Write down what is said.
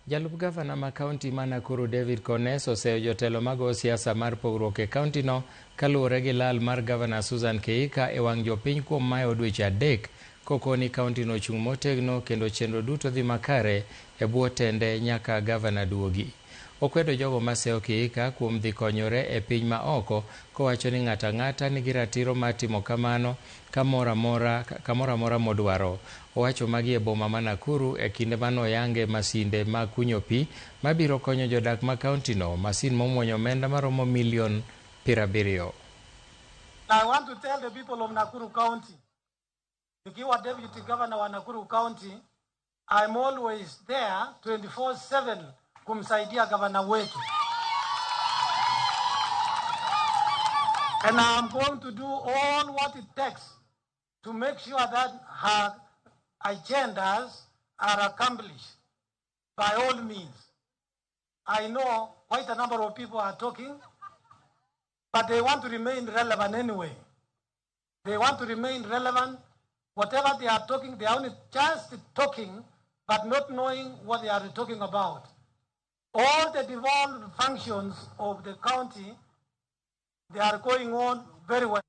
Jalup gavana ma kaunti ma Nakuru David Kones oseyo jotelo mago siasa mar pogruok e kauntino kaluwore gi lal mar gavana Susan Kihika e wang' jopiny kuom mayo dweche 3 kokoni kauntino ochung' motegno kendo chenro duto dhi makare e bwo tende nyaka gavana duogi. Okwedo jogo maseyo Kihika kuom dhi konyore e piny ma oko kowacho ni ng'ato ang'ata nigi ratiro mar timo kamano kamoro amora modwaro. Owacho magi e boma ma Nakuru e kinde mane oyange masinde mag kunyo pi mabiro konyo jodak ma kauntino, masin momuonyo omenda maromo milion 70. I want to tell the people of Nakuru County, nikiwa deputy governor wa Nakuru County, I'm always there 24/7 kumsaidia gavana wetu. And I'm going to do all what it takes to make sure that her agendas are accomplished by all means. I know quite a number of people are talking, but they want to remain relevant anyway. They want to remain relevant. Whatever they are talking, they are only just talking, but not knowing what they are talking about. All the devolved functions of the county, they are going on very well.